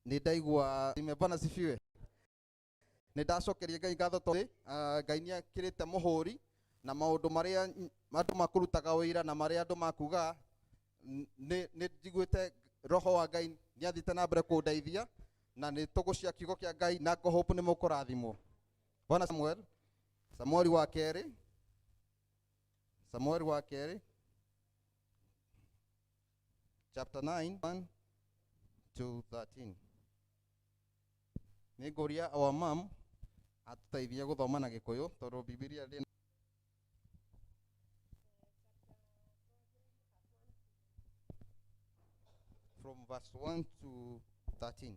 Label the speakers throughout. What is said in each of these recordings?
Speaker 1: Nĩ ndaigua ime. Bwana sifiwe. Nĩ ndacokeria Ngai ngatho tondũ Ngai nĩ akĩrĩte mũhũri na maũndũ marĩa andũ makũrutaga wĩra na marĩa andũ makuga. Nĩ njiguĩte roho wa Ngai nĩ athiĩte na mbere kũndeithia na nĩ tũgũcia kiugo kĩa Ngai na ngũhope nĩ mũkũrathimwo. Bwana Samuel, Samueli wa kerĩ, Samueli wa kerĩ chapter 9 1 to 13. Nĩ ngũria our mom atũteithie gũthoma na Gĩkũyũ tondũ Bibilia ndĩ. From verse 1 to 13.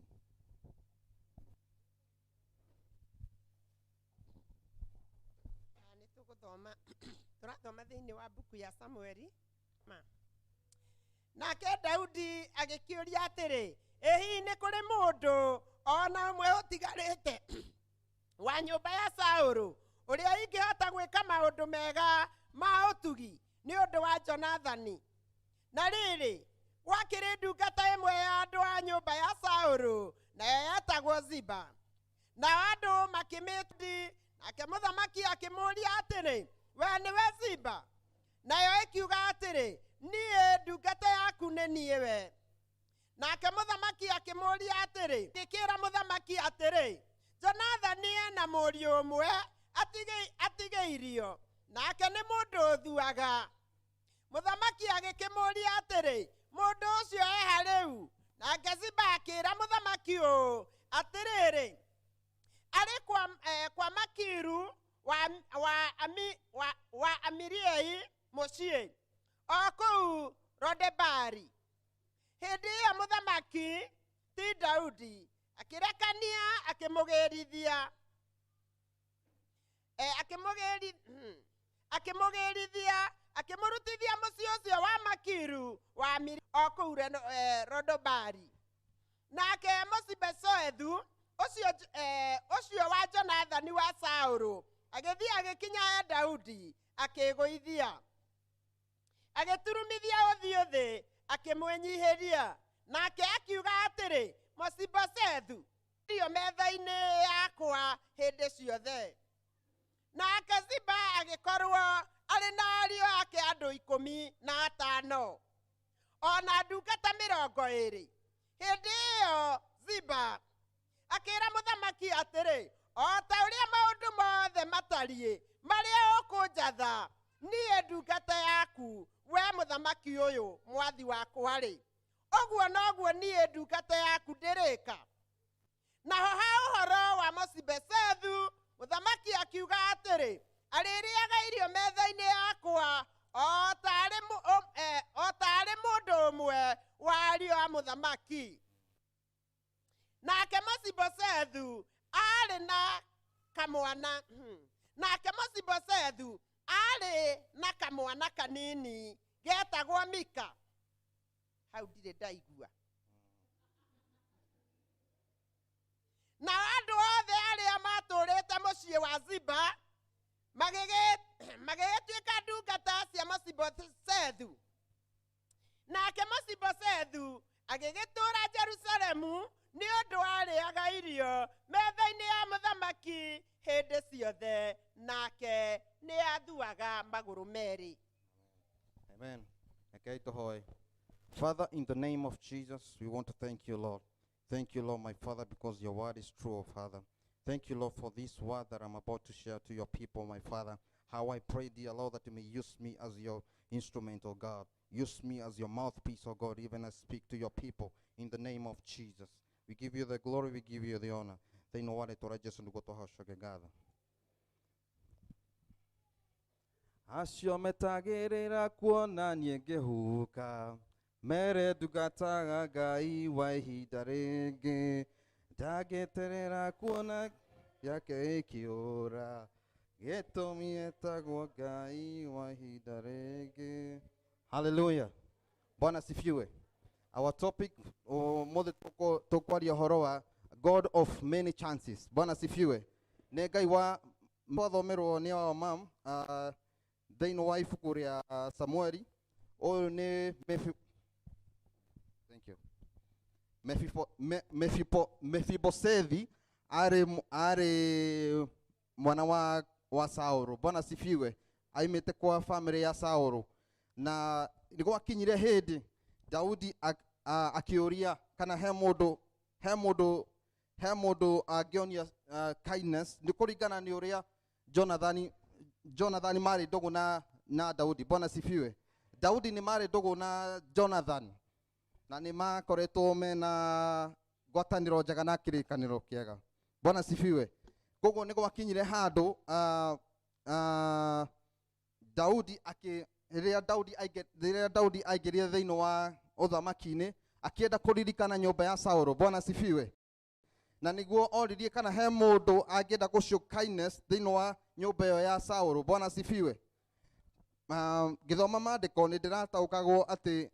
Speaker 2: Nĩ tũgũthoma, tũrathoma thĩinĩ wa mbuku ya Samueli ma. Nake Daudi agĩkĩũria atĩrĩ, ĩ hihi nĩ kũrĩ mũndũ o na ũmwe ũtigarĩte wa nyũmba ya Saũlũ ũrĩa ingĩhota gwĩka maũndũ mega ma ũtugi nĩ ũndũ wa Jonathani? Na rĩrĩ, gwakĩrĩ ndungata ĩmwe ya andũ a nyũmba ya Saũlũ, nayo yetagwo Ziba. Nao andũ makĩmĩti, nake mũthamaki akĩmũũria atĩrĩ, we nĩwe Ziba? Nayo ĩkiuga atĩrĩ, niĩ ndungata yaku nĩ niĩ we. Nake mũthamaki akĩmũũria atĩrĩ, gĩkĩra mũthamaki atĩrĩ, Jonathani ena mũriũ ũmwe atigĩirio, nake nĩ mũndũ ũthuaga. Mũthamaki agĩkĩmũũria atĩrĩ, mũndũ ũcio eha rĩu? Nake Ziba akĩĩra mũthamaki ũũ, atĩrĩrĩ, arĩ kwa Makiru wa Amiriei mũciĩ, o kũu Rodebari. Hĩndĩ ĩyo mũthamaki ti Daudi akĩrekania akĩmũgĩrithia. Akĩmũgĩrithia akĩmũrutithia mũciĩ ũcio wa Makiru wa Amiri o kũu Rodobari. Nake Mesibosethu ũcio wa Jonathani wa Saũlũ agĩthiĩ agĩkinya he Daudi, akĩĩgũithia, agĩturumithia ũthiũ thĩ, akĩmwĩnyihĩria. Nake akiuga atĩrĩ, Mesibosethu irio metha-inĩ yakwa hĩndĩ ciothe. Nake Ziba agĩkorwo arĩ na ariũ ake andũ 15, o na ndungata 20. Hĩndĩ ĩyo Ziba akĩĩra mũthamaki atĩrĩ, o ta ũrĩa maũndũ mothe matariĩ marĩa ũkũnjatha niĩ ndungata yaku, we mũthamaki ũyũ mwathi wakwa-rĩ, ũguo noguo niĩ ndungata yaku ndĩrĩka. Naho ha ũhoro wa Mesibosethu, mũthamaki akiuga atĩrĩ, arĩrĩaga irio metha-inĩ yakwa o taarĩ mũndũ ũmwe wa ariũ a mũthamaki. Nake Mesibosethu aarĩ na kamwana, nake Mesibosethu aarĩ na kamwana kanini getagwo Mika. Hau ndirĩ ndaigua. Nao andũ othe arĩa matũũrĩte mũciĩ wa Ziba magĩgĩtuĩka ndungata cia Mesibosethu. Nake Mesibosethu agĩgĩtũũra Jerusalemu nĩ ũndũ arĩaga irio metha-inĩ ya mũthamaki hĩndĩ ciothe, nake nĩ athuaga magũrũ merĩ.
Speaker 1: Amen. Rekei tũhoe. Father, in the name of Jesus, we want to thank you, Lord. Thank you, Lord, my Father, because your word is true, oh Father. Thank you, Lord, for this word that I'm about to share to your people, my Father. How I pray, dear Lord, that you may use me as your instrument, oh God. Use me as your mouthpiece, oh God, even as I speak to your people in the name of Jesus. We give you the glory, we give you the honor. Thĩinĩ wa rĩtwa rĩa Jesu nĩguo twahocoke ngatho. Acio metagĩrĩra kuona niĩ ngĩhuka, mere ndungataga Ngai wa ihinda rĩngĩ, ndangĩterera kuona yake ĩkĩũra, gĩtũmi etagwo Ngai wa ihinda rĩngĩ. Hallelujah. Bwana sifiwe. Our topic ũmũthĩ tũkwaria ũhoro wa God of many chances. Bwana sifiwe. Nĩ Ngai wa twathomerwo nĩ our mom thĩinĩ wa ibuku rĩa Samueli. Ũyũ nĩ Thank you. Mefibosethi arĩ mwana wa Saũlũ. Bwana sifiwe. Aimĩte kwa family ya Saũlũ. Na nĩ gwakinyire hĩndĩ Daudi akĩũria kana he mũndũ angĩonia kindness nĩ kũringana nĩ ũrĩa Jonathani marĩ ndũgũ na Daudi. Bwana sifiwe. Daudi nĩ marĩ ndũgũ na Jonathan na nĩ makoretwo mena ngwatanĩro njega na kĩrĩkanĩro kĩega. Bwana sifiwe. Koguo nĩ gwakinyire handũ Daudi rĩrĩa Daudi aingĩrire thĩinĩ wa ũthamaki-inĩ akĩenda kũririkana nyũmba ya Saũlũ. Bwana sifiwe. Na nĩguo oririe kana he mũndũ angĩenda gũ show kindness thĩinĩ wa nyũmba ĩyo ya Saũlũ. Bwana sifiwe. Ngĩthoma maandĩko nĩ ndĩrataũkagwo atĩ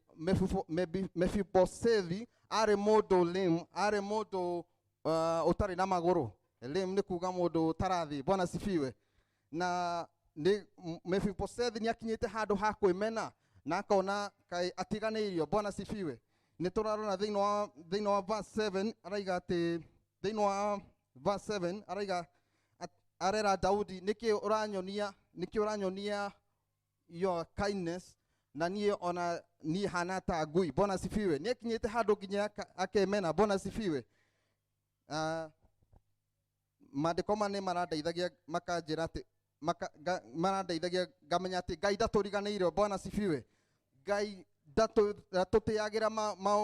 Speaker 1: Mefibosethi arĩ mũndũ lame, arĩ mũndũ ũtarĩ na magũrũ. Lame nĩ kuga mũndũ ũtarathiĩ. Bwana sifiwe. Na nĩ Mefibosethi nĩ akinyĩte handũ ha kwĩmena na akona kaĩ atiganĩirio. Bwana sifiwe. Nĩ tũrarora thĩinĩ wa verse 7 araiga atĩ thĩinĩ wa verse 7 araiga arera Daudi nĩkĩ ũranyonia your kindness na niĩ ona niĩ hana ta ngui. Bwana sifiwe. Nĩ akinyĩte handũ nginya akemena. Bwana sifiwe. Maandĩko ma nĩ marandeithagia makanjĩra atĩ marandeithagia ngamenya atĩ Ngai ndatũriganĩire. Bwana sifiwe. Ngai ndatũtĩagĩra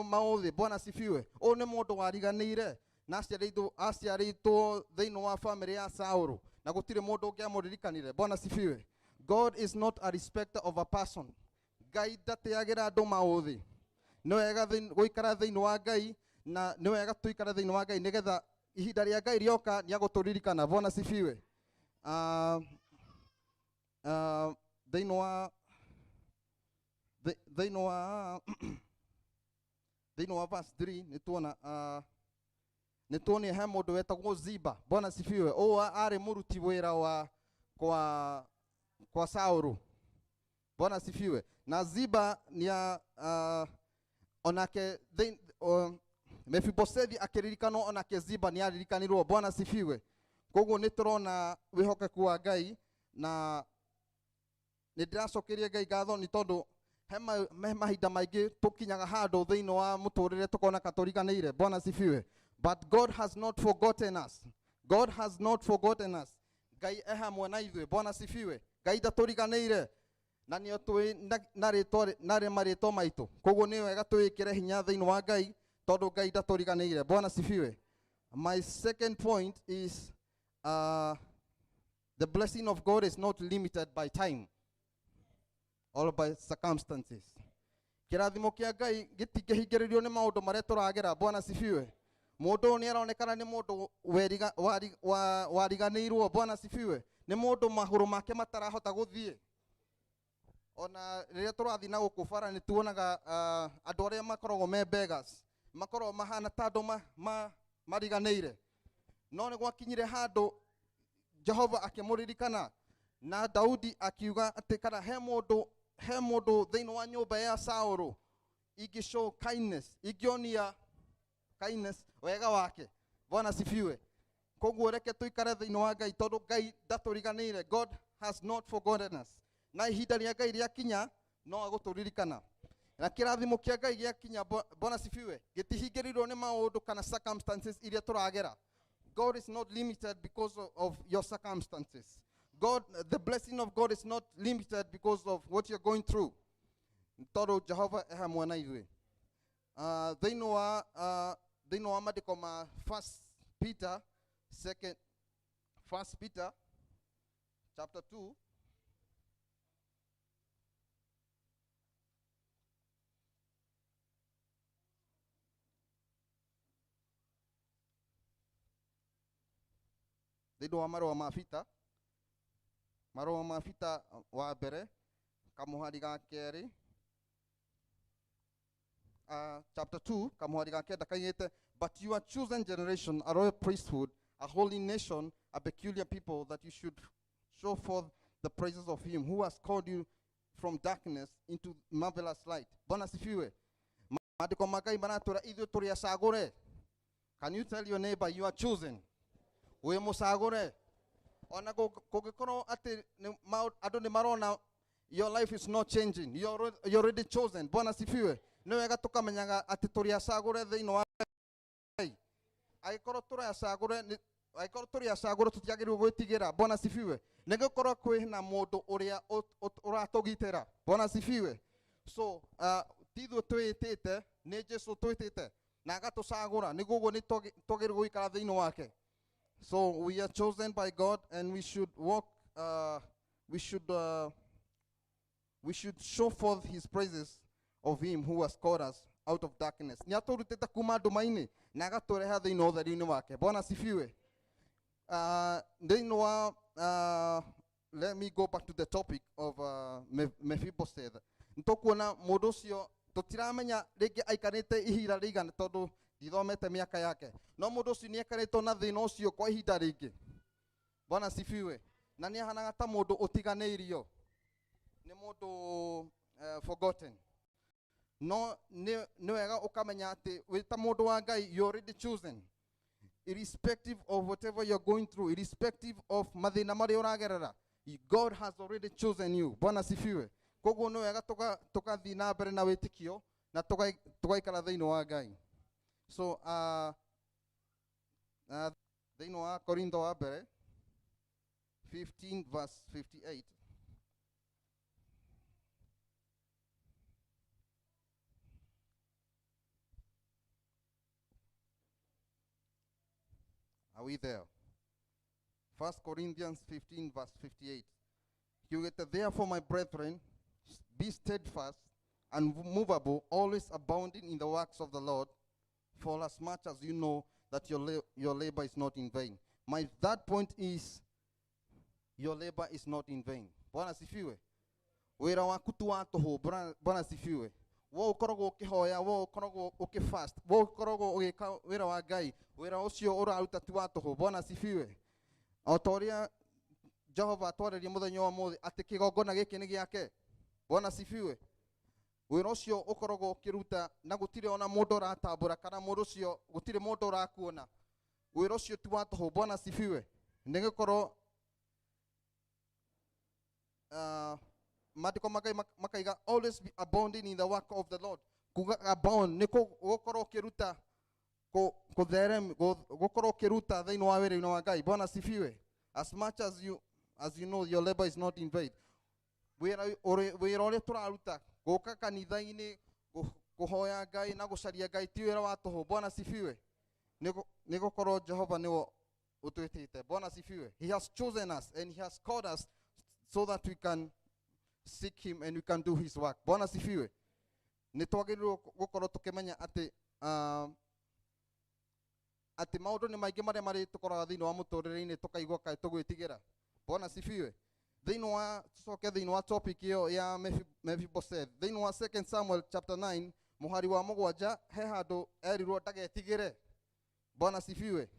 Speaker 1: maũthĩ. Bwana sifiwe. Ũyũ nĩ mũndũ wariganĩire na aciarĩtwo thĩinĩ wa family ya Saũlũ na gũtirĩ mũndũ ũngĩamũririkanire. Bwana sifiwe. God is not a respecter of a person. Ngai ndatĩagĩra andũ maũthĩ. Nĩ wega gũikara thĩinĩ wa Ngai na nĩ wega tũikare thĩinĩ wa Ngai nĩgetha ihinda rĩa Ngai rĩoka nĩagũtũririkana. Bwana sifiwe. Thĩinĩ wa verse 3 nĩ tuona nĩ tuonie he mũndũ wetagwo Ziba. Bwana sifiwe. Ũyũ arĩ mũruti wĩra wa kwa Saũlũ. Bwana sifiwe. Na Ziba ni onake Mefibosethi akĩririkanwo onake Ziba nĩ aririkanirwo. Bwana sifiwe. Koguo nĩ tũrona wĩhokeku wa Ngai na nĩ ndĩracokeria Ngai ngatho nĩ tondũ he mahinda maingĩ tũkinyaga handũ thĩinĩ wa mũtũrĩre tũkona ka tũriganĩire. Bwana sifiwe. But God has not forgotten us. God has not forgotten us. Ngai e hamwe na ithuĩ. Bwana sifiwe. Ngai ndatũriganĩire na nĩo tũĩ na marĩtwa maitũ. Koguo nĩ wega twĩkĩre hinya thĩinĩ wa Ngai tondũ Ngai ndatũriganĩire. Bwana sifiwe. My second point is the blessing of God is not limited by time or by circumstances. Kĩrathimo kĩa Ngai gĩtingĩhingĩrĩrio nĩ maũndũ marĩa tũragera. Bwana sifiwe. Mũndũ ũyũ nĩ aronekana nĩ mũndũ wariganĩirwo. Bwana sifiwe. Nĩ mũndũ magũrũ make matarahota gũthiĩ. Ona rĩrĩa tũrathiĩ na gũkũ bara nĩ tuonaga andũ arĩa makoragwo me beggars makoragwo mahana ta andũ mariganĩire. No nĩ gwakinyire handũ Jehova akĩmũririkana na Daudi akiuga atĩ kana he mũndũ thĩinĩ wa nyũmba ya Saũlũ ingĩ show kindness, ingĩonia kindness wega wake. Bwana sifiwe. Koguo reke tũikare thĩinĩ wa Ngai tondũ Ngai ndatũriganĩire. God has not forgotten us. Na ihinda rĩa Ngai rĩakinya no agũtũririkana. Na kĩrathimo kĩa Ngai gĩakinya, Bwana sifiwe, gĩtihingĩrĩirwo nĩ maũndũ kana circumstances iria tũragera. God is not limited because of your circumstances. God, the blessing of God is not limited because of what you're going through. Tondũ Jehova e hamwe na ithuĩ. Thĩinĩ wa maandĩko ma 1 Peter 1 Peter chapter 2 thĩinĩ wa marũa ma Peter, marũa ma Peter wa mbere kamũhari ga kerĩ, chapter 2 kamũhari ga kenda kaigĩte, but you are chosen generation, a royal priesthood, a holy nation, a peculiar people, that you should show forth the praises of him who has called you from darkness into marvelous light. Bwana sifiwe. Maandĩko ma Ngai maratwĩra ithuĩ tũrĩ acagũre. Can you tell your neighbor you are chosen? Wĩ mũcagũre. Ona kũngĩkorwo atĩ andũ nĩ marona your life is not changing, you're already chosen. Bwana sifiwe. Nĩ wega tũkamenyaga atĩ tũrĩ acagũre thĩinĩ wa Ngai. Angĩkorwo tũrĩ acagũre, angĩkorwo tũrĩ acagũre tũtiagĩrĩirwo gwĩtigĩra. Bwana sifiwe. Nĩ gũkorwo kwĩna mũndũ ũrĩa ũratũgitĩra. Bwana sifiwe. So ti ithuĩ twĩĩtĩte, nĩ Jesũ twĩtĩte na agatũcagũra, nĩguo ũguo nĩ twagĩrĩirwo gũikara thĩinĩ wake. So we are chosen by God, and we should walk, we should show forth his praises of him who has called us out of darkness. Nĩ atũrutĩte kuma nduma-inĩ na agatũreha thĩinĩ wa ũtheri-inĩ wake. Bwana sifiwe. Thĩinĩ wa, let me go back to the topic of Mephibosheth. Nĩtũkuona mũndũ ũcio tũtiramenya rĩngĩ aikarĩte ihinda rĩigana tondũ ndithomete mĩaka yake, no mũndũ ũcio nĩ aikarĩtwo na thĩna ũcio kwa ihinda rĩngĩ. Bwana sifiwe. Na nĩ ahanaga ta mũndũ ũtiganĩirio, nĩ mũndũ forgotten. No nĩ wega ũkamenya atĩ wĩ ta mũndũ wa Ngai, you already chosen, irrespective of whatever you're going through, irrespective of mathĩna marĩa ũragerera, God has already chosen you. Bwana sifiwe. Koguo nĩ wega tũgathiĩ na mbere na wĩtĩkio na tũgaikara thĩinĩ wa Ngai. So thĩinĩ wa Korintho wa mbere 15 verse 58. Are we there? 1 Corinthians 15 verse 58. You get therefore, my brethren, be steadfast and movable, always abounding in the works of the Lord, for as much as you know that your labor is not in vain. My third point is, your labor is not in vain. Bwana sifiwe. Wĩra waku ti wa tũhũ. Bwana sifiwe. Wo ũkoragwo ũkĩhoya, wo ũkoragwo ũkĩfast, wo ũkoragwo ũgĩka wĩra wa Ngai, wĩra ũcio ũraruta ti wa tũhũ. Bwana sifiwe. O ta ũrĩa Jehova atwarĩria mũthenya wa ũmũthĩ atĩ kĩgongona gĩkĩ nĩ gĩake. Bwana sifiwe. Wĩra ũcio ũkoragwo ũkĩruta na gũtirĩ ona mũndũ ũratambũra kana mũndũ ũcio gũtirĩ mũndũ ũrakuona. Wĩra ũcio ti wa tũhũ. Bwana sifiwe. Nĩ gũkorwo maandĩko ma Ngai makaiga always be abounding in the work of the Lord. Kuga abound nĩ gũkorwo ũkĩruta gũkorwo ũkĩruta thĩinĩ wa wĩra-inĩ wa Ngai. Bwana sifiwe. As much as you know your labor is not in vain. Wĩra ũrĩa tũraruta gũka kanitha-inĩ, kũhoya Ngai na gũcaria Ngai ti wĩra wa tũhũ. Bwana sifiwe. Nĩ gũkorwo Jehova nĩwe ũtwĩtĩte. Bwana sifiwe. He has chosen us and he has called us so that we can seek him and we can do his work. Bwana sifiwe. Nĩ twagĩrĩirwo gũkorwo tũkĩmenya atĩ atĩ maũndũ nĩ maingĩ marĩa marĩ tũkoraga thĩinĩ wa mũtũrĩre-inĩ tũkaigua kaĩ tũgwĩtigĩra. Bwana sifiwe. Thĩinĩ wa tũcoke thĩinĩ wa topic ĩyo ya Mephibosheth, thĩinĩ wa 2 Samuel chapter 9 mũhari wa 7 he handũ erirwo ndagetigĩre. Bwana sifiwe.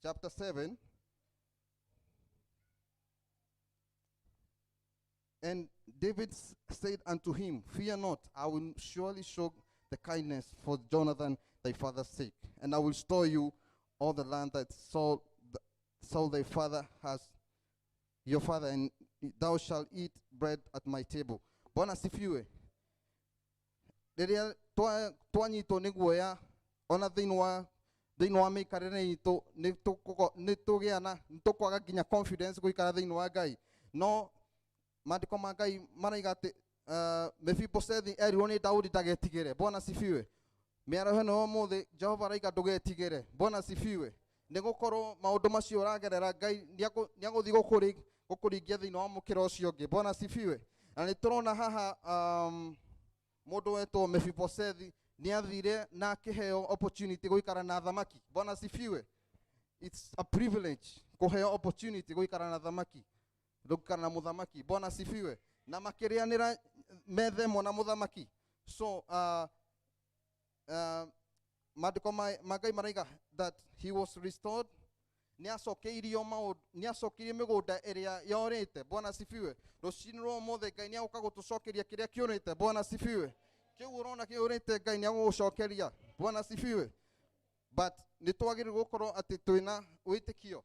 Speaker 1: Chapter 7. And David said unto him, Fear not, I will surely show the kindness for Jonathan thy father's sake, and I will restore you all the land that Saul thy father has, your father, and thou shalt eat bread at my table. Bwana sifiwe. Rĩrĩa twanyitwo nĩ guoya ona thĩinĩ wa mĩikarĩre itũ, nĩ tũgĩa na nĩ tũkwaga nginya confidence gũikara thĩinĩ wa Ngai. No maandĩko ma Ngai maraiga atĩ Mephibosheth erirwo nĩ Daudi ndagetigĩre. Bwana sifiwe. Mĩaraho ĩno ya ũmũthĩ Jehova araiga ndũgetigĩre. Bwana sifiwe. Nĩ gũkorwo maũndũ macio ũragerera Ngai nĩagũthiĩ gũkũringia thĩinĩ wa mũkĩra ũcio ũngĩ. Bwana sifiwe. Na nĩ tũrona haha mũndũ wetwo Mephibosheth nĩathire na akĩheo opportunity gũikara na thamaki. Bwana sifiwe. It's a privilege kũheo opportunity gũikara na thamaki, gũikara na mũthamaki. Bwana sifiwe. Na makĩrĩanĩra metha ĩmwe na mũthamaki. So maandĩko ma Ngai maraiga that he was restored Nĩ acokeirio maũndũ, nĩ acokeirio mĩgũnda ĩrĩa yorĩte. Bwana asifiwe. Rũcinĩ rwa ũmũthĩ Ngai nĩ agũka gũtũcokeria kĩrĩa kĩũrĩte. Bwana asifiwe. Kĩu ũrona kĩũrĩte Ngai nĩ agũgũcokeria. Bwana asifiwe. But nĩ twagĩrĩirwo gũkorwo atĩ twĩna wĩtĩkio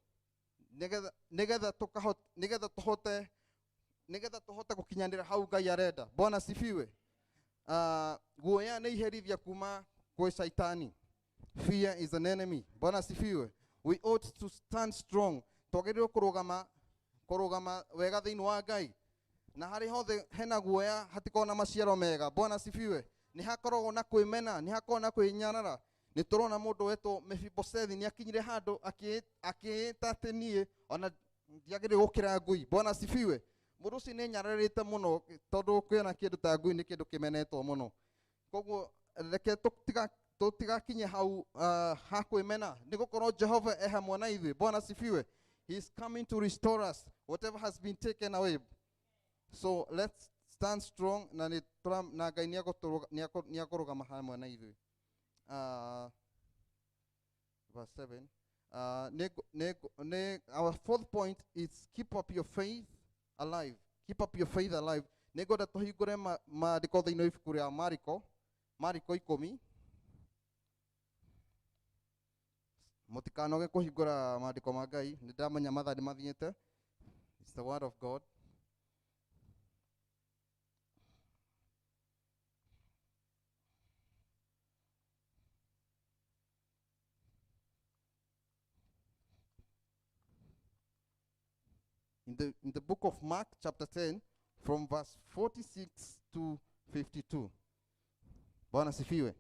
Speaker 1: nĩgetha tũkahota, nĩgetha tũhote gũkinyanĩra hau Ngai arenda. Bwana asifiwe. Guoya nĩ iherithia kuma kwĩ Shaitani. Fear is an enemy. Bwana asifiwe. We ought to stand strong. Twagĩrĩirwo kũrũgama wega thĩinĩ wa Ngai. Na harĩ hothe hena guoya hatikoragwo na maciaro mega. Bwana asifiwe. Nĩ hakoragwo na kwĩmena, nĩ hakoragwo na kwĩnyarara. Nĩ tũrona mũndũ wetwo Mephibosethi nĩ akinyire handũ akĩĩta atĩ niĩ ona ndiagĩrĩirwo gũkĩra ngui. Bwana asifiwe. Mũndũ ũcio nĩ enyararĩte mũno tondũ kwĩna kĩndũ ta ngui nĩ kĩndũ kĩmenetwo mũno. Koguo reke tũtigakinye hau ha kwĩmena, nĩ gũkorwo Jehova e hamwe na ithuĩ. Bwana asifiwe. He is coming to restore us whatever has been taken away. So let's stand strong na nĩ tũra-, na Ngai nĩ akũrũgama hamwe na ithuĩ. Verse 7. Our fourth point is keep up your faith alive. Keep up your faith alive. Nĩ ngwenda tũhingũre maandĩko thĩinĩ wa ibuku rĩa Mariko, Mariko 10. Mũtikanoge kũhingũra maandĩko ma Ngai, nĩ ndamenya mathaa nĩ mathiĩte. It's the word of God. In the book of Mark, chapter 10, from verse 46 to 52. Bwana sifiwe.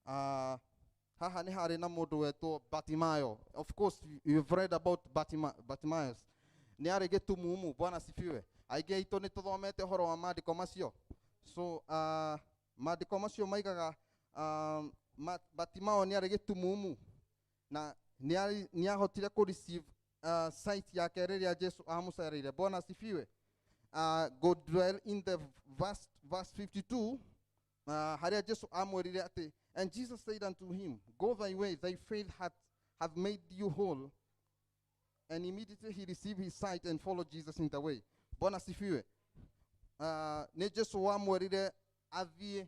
Speaker 1: Haha nĩ harĩ na mũndũ wetwo Bartimayo. Of course, you've read about Bartimaeus. Nĩ arĩ gĩtumumu. Bwana sifiwe. Aingĩ aitũ nĩ tũthomete ũhoro wa maandĩko macio. So, maandĩko macio maigaga, Bartimayo nĩ arĩ gĩtumumu na nĩ ahotire kũ receive sight yake rĩrĩa Jesu amũcereire. Bwana asifiwe. Go dwell in the verse 52, harĩa Jesu amwĩrire atĩ, and Jesus said unto him, go thy way, thy faith hath made you whole. And immediately he received his sight and followed Jesus in the way. Bwana asifiwe. Nĩ Jesu wamwĩrire athiĩ,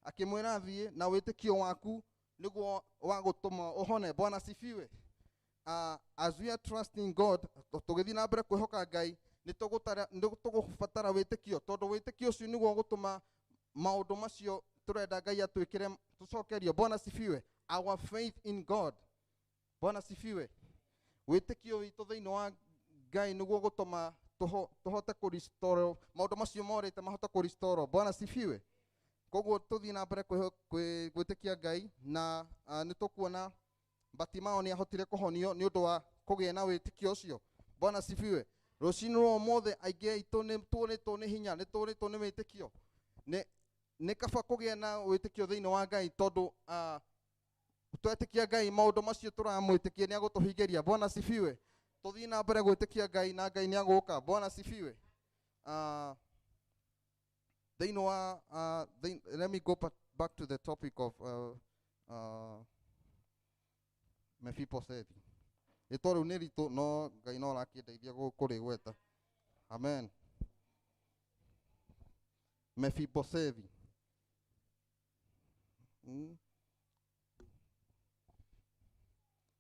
Speaker 1: akĩmwĩra athiĩ na wĩtĩkio waku nĩguo wa gũtũma ũhone. Bwana asifiwe. As we are trusting God, tũgĩthiĩ na mbere kwĩhoka Ngai, nĩ tũgũbatara wĩtĩkio, tondũ wĩtĩkio ũcio nĩguo ũgũtũma maũndũ macio tũrenda Ngai atwĩkĩre tũcokerio. Bwana asifiwe. Our faith in God. Bwana asifiwe. Wĩtĩkio witũ thĩinĩ wa Ngai nĩguo ũgũtũma tũhote kũrestore maũndũ macio morĩte, mahote kũrestore. Bwana asifiwe. Koguo tũthiĩ na mbere gwĩtĩkia Ngai, na nĩ tũkuona Bartimayo nĩ ahotire kũhonio nĩ ũndũ wa kũgĩa na wĩtĩkio ũcio. Bwana asifiwe. Rũcinĩ rwa ũmũthĩ aingĩ aitũ nĩ tuonĩtwo nĩ hinya, nĩ tuonĩtwo nĩ wĩtĩkio. Nĩ kaba kũgĩa na wĩtĩkio thĩinĩ wa Ngai, tondũ twetĩkia Ngai maũndũ macio tũramwĩtĩkia nĩ agũtũhingĩria. Bwana asifiwe. Tũthiĩ na mbere gwĩtĩkia Ngai na Ngai nĩ agũka. Bwana asifiwe. Thĩinĩ wa, let me go back to the topic of Mephibosethi. Rĩtwa rĩu nĩ ritũ, no Ngai no arakĩndeithia kũrĩgweta. Amen. Mephibosethi.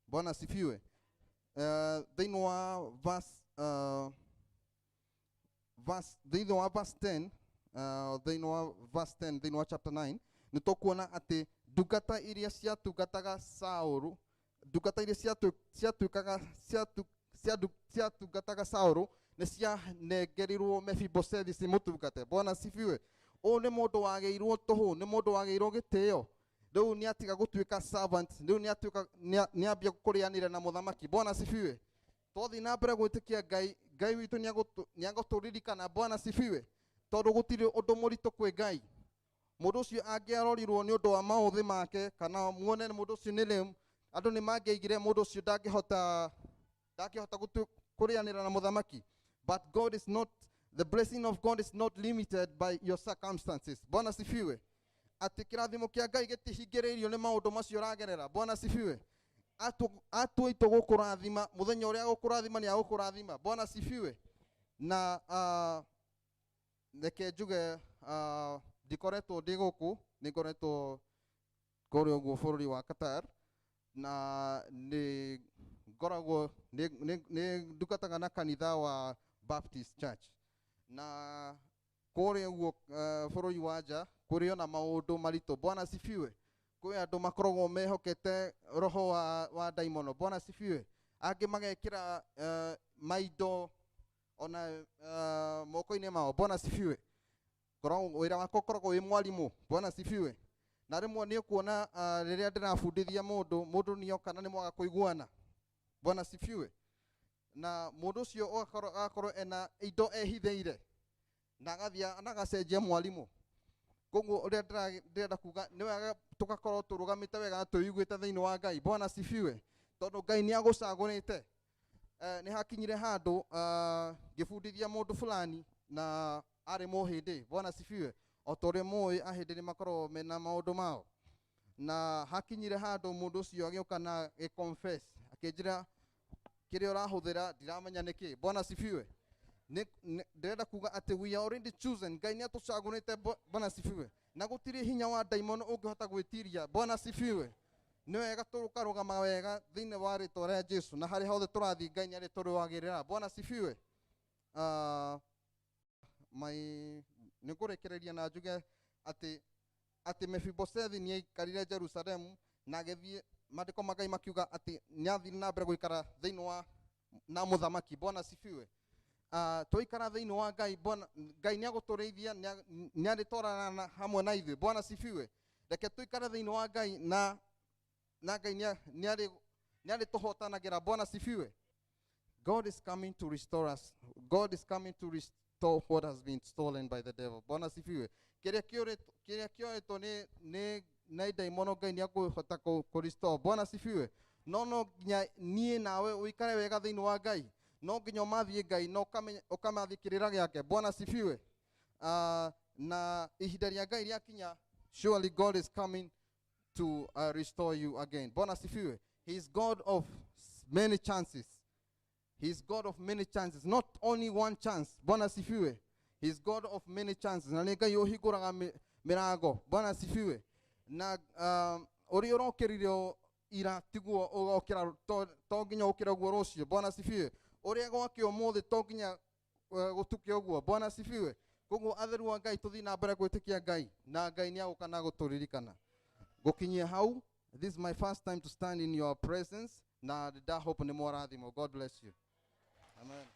Speaker 1: Bwana asifiwe. Thĩinĩ wa verse, thĩinĩ wa verse 10, thĩinĩ wa verse 10, thĩinĩ wa chapter 9, nĩ tũkuona atĩ ndungata iria ciatungataga Saũlũ, ndungata iria ciatuĩkaga, ciatungataga Saũlũ nĩ cianengerirwo Mephibosethi cimũtungate. Bwana asifiwe. Ũyũ nĩ mũndũ wagĩirwo tũhũ, nĩ mũndũ wagĩirwo gĩtĩo. Rĩu nĩ atiga gũtuĩka servant, rĩu nĩ atuĩka, nĩ ambia kũrĩanĩra na mũthamaki. Bwana asifiwe. Twathiĩ na mbere gwĩtĩkia Ngai, Ngai witũ nĩ agũtũririkana. Bwana asifiwe. Tondũ gũtirĩ ũndũ mũritũ kwĩ Ngai. Mũndũ ũcio angĩarorirwo nĩ ũndũ wa maũthĩ make, kana muone mũndũ ũcio nĩ lame, andũ nĩ mangĩaigire mũndũ ũcio ndangĩhota kũrĩanĩra na mũthamaki. But God is not, the blessing of God is not limited by your circumstances. Bwana asifiwe. Atĩ kĩrathimo kĩa Ngai gĩtihingĩrĩirio nĩ maũndũ macio ũragerera. Bwana asifiwe. Atua itua gũkũrathima mũthenya ũrĩa agũkũrathima nĩ agũkũrathima. Bwana sifiwe. Na reke njuge ndikoretwo ndĩ gũkũ, nĩ ngoretwo kũrĩa ũguo bũrũri wa Qatar, na nĩ ngoragwo nĩ ndungataga na kanitha wa Baptist Church, na kũrĩa ũguo bũrũri wa nja kũrĩ ona maũndũ maritũ. Bwana sifiwe. Kwĩ andũ makoragwo mehokete roho wa ndaimono. Bwana sifiwe. Angĩ magekĩra maindo ona moko-inĩ mao. Bwana sifiwe. Ngoragwo wĩra wakwa ũkoragwo wĩ mwarimũ. Bwana sifiwe. Na rĩmwe nĩ ũkuona rĩrĩa ndĩrabundithia mũndũ, mũndũ nĩoka na nĩ mwaga kũiguana. Bwana sifiwe. Na mũndũ ũcio agakorwo ena indo ehithĩire na agathiĩ na agacenjia mwarimũ. Koguo ũrĩa ndĩrenda kuga nĩ wega tũgakorwo tũrũgamĩte wega na twĩiguĩte thĩinĩ wa Ngai. Bwana sifiwe. Tondũ Ngai nĩ agũcagũrĩte. Nĩ hakinyire handũ ngĩbundithia mũndũ fulani na arĩ mũhĩndĩ. Bwana sifiwe. O ta ũrĩa mũĩ ahĩndĩ nĩ makoragwo mena maũndũ mao. Na hakinyire handũ mũndũ ũcio agĩũka na agĩ-confess, akĩnjĩra kĩrĩa ũrahũthĩra ndiramenya nĩkĩ. Bwana sifiwe. Ndĩrenda kuga atĩ we are already chosen. Ngai nĩ atũcagũrĩte. Bwana sifiwe. Na gũtirĩ hinya wa ndaimono ũngĩhota gwĩtiria. Bwana sifiwe. Nĩ wega tũkarũgama wega thĩinĩ wa rĩtwa rĩa Jesu, na harĩa hothe tũrathiĩ Ngai nĩ arĩtũrũagĩrĩra. Bwana sifiwe. Nĩ ngũrĩkĩrĩria na njuge atĩ Mefibosethi nĩ aikarire Jerusalemu na agĩthiĩ, maandĩko ma Ngai makiuga atĩ nĩ athire na mbere gũikara thĩinĩ wa na mũthamaki. Bwana sifiwe. Twaikara thĩinĩ wa Ngai, Bwana Ngai nĩ agũtũrĩithia, nĩ arĩtwarana hamwe na ithuĩ. Bwana sifiwe. Reke tũikare thĩinĩ wa Ngai na Ngai nĩ arĩtũhotanagĩra. Bwana sifiwe. God is coming to restore us. God is coming to restore what has been stolen by the devil. Bwana sifiwe. Kĩrĩa kĩoetwo nĩ na ndaimono Ngai nĩ akũhota kũ restore. Bwana sifiwe. No nginya niĩ nawe ũikare wega thĩinĩ wa Ngai. No nginya ũmathiĩ Ngai na ũkamathie kĩrĩra gĩake. Bwana sifiwe. Na ihinda rĩa Ngai rĩakinya, surely God is coming to restore you again. Bwana sifiwe. He is God of many chances. He is God of many chances, not only one chance. Bwana sifiwe. He is God of many chances. Na nĩ Ngai ũhingũraga mĩrango. Bwana sifiwe. Na ũrĩa ũrokĩrire ira tiguo ũgokĩra, to nginya ũkĩre ũguo rũciũ. Bwana sifiwe. Ũrĩa gwake ũmũthĩ to nginya gũtuke ũguo. Bwana sifiwe. Koguo atheru a Ngai tũthiĩ na mbere gwĩtĩkia Ngai, na Ngai nĩ agũka na gũtũririkana. Gũkinyia hau, this is my first time to stand in your presence, na nda hope nĩ mwarathimwo. God bless you. Amen.